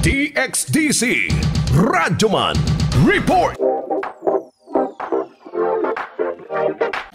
DXDC Radyoman Report.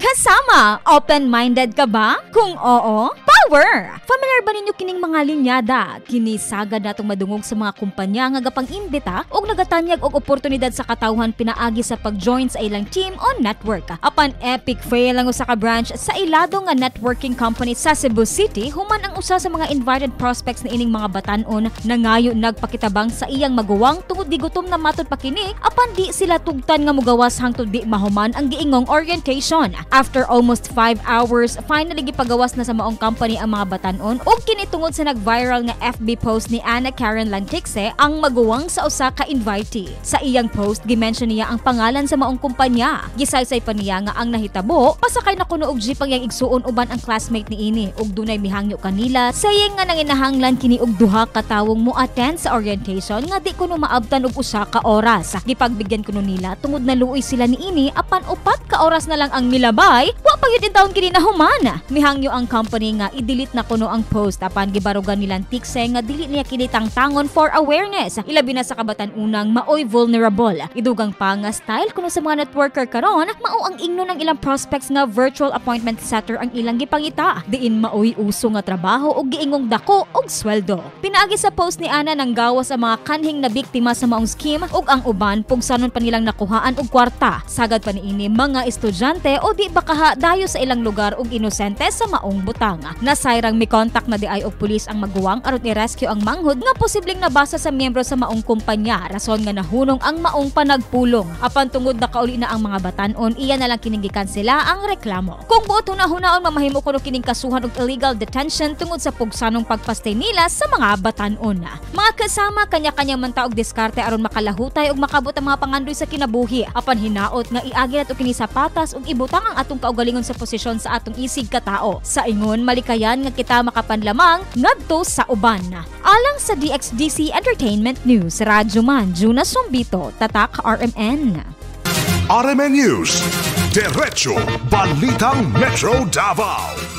Kasama, open-minded ka ba? Kung oo, power! Familiar ba ninyo kining mga linyada? Kini sagad natong madungog sa mga kumpanya nga gapang-imbita og nagatanyag og oportunidad sa katawhan pinaagi sa pag-join sa ilang team o network. Apan epic fail ang usa ka branch sa ilado nga networking company sa Cebu City human ang usa sa mga invited prospects na ining mga batan-on nangayo nagpakitabang sa iyang maguwang tungod gigutom na matud pa kini, apan di sila tugtan nga mogawas hangtod di mahuman ang giingong orientation. After almost 5 hours, finally gipagawas na sa maong company ang mga batan-on ug kini tungod sa nag-viral nga FB post ni Anna Karen Lanticse, ang maguwang sa usa ka invitee. Sa iyang post, gimension niya ang pangalan sa maong kumpanya. Gisaysay pa niya nga ang nahitabo, pasakay na kuno og jeep ang iyang igsuon uban ang classmate niini ug dunay mihangyo kanila, saying nga nanginahanglan kini og duha ka tawong mo-attend sa orientation nga di kuno maabtan og usa ka oras. Gipagbigyan kuno nila tungod naluoy sila niini, apan 4 ka oras na lang ang milabay, wa pa gyud intawon kini nahuman. Mihangyo ang company nga i-delete na kuno ang post, apan gibarugan ni Lanticse nga dili niya kini tangtangon for awareness. Ilabi na sa kabatan-unang maoy vulnerable. Idugang pa nga style kuno sa mga networker karon, mao ang ingno ng ilang prospects nga virtual appointment setter ang ilang gipangita. Diin maoy uso nga trabaho og giingong dako og sweldo. Pinaagi sa post ni Ana, nang gawas ang mga kanhing na biktima sa maong scheme ug ang uban pugsanon pa nilang nakuhaan og kwarta. Sagad pa niini mga estudyante o di bakaha dayo sa ilang lugar ug inosente sa maong butang. Nasayrang mikontak na di ay og pulis ang maguwang aron i-rescue ang manghod nga posibleng nabasa sa miyembro sa maong kumpanya, rason nga nahunong ang maong panagpulong. Apan tungod nakauli na ang mga batan-on, iya na lang kining gikansela ang reklamo. Kung buot hunahunahon, mamahimo kuno kining kasuhan og illegal detention tungod sa pugsanong pagpastay nila sa mga batan-on. Mga kasama, kanya-kanya man ta og diskarte aron makalahutay ug makabot ang mga pangandoy sa kinabuhi. Apan hinaot nga iagi nato kini sa patas ug ibutang ang atong kaugalingon sa posisyon sa atong isig katao. Sa ingon, malikayan nga kita makapanlamang ngadto sa uban. Alang sa DXDC Entertainment News, Radyo Man, Juna Sumbito, Tatak RMN. RMN News, Derecho Balitang Metro Davao.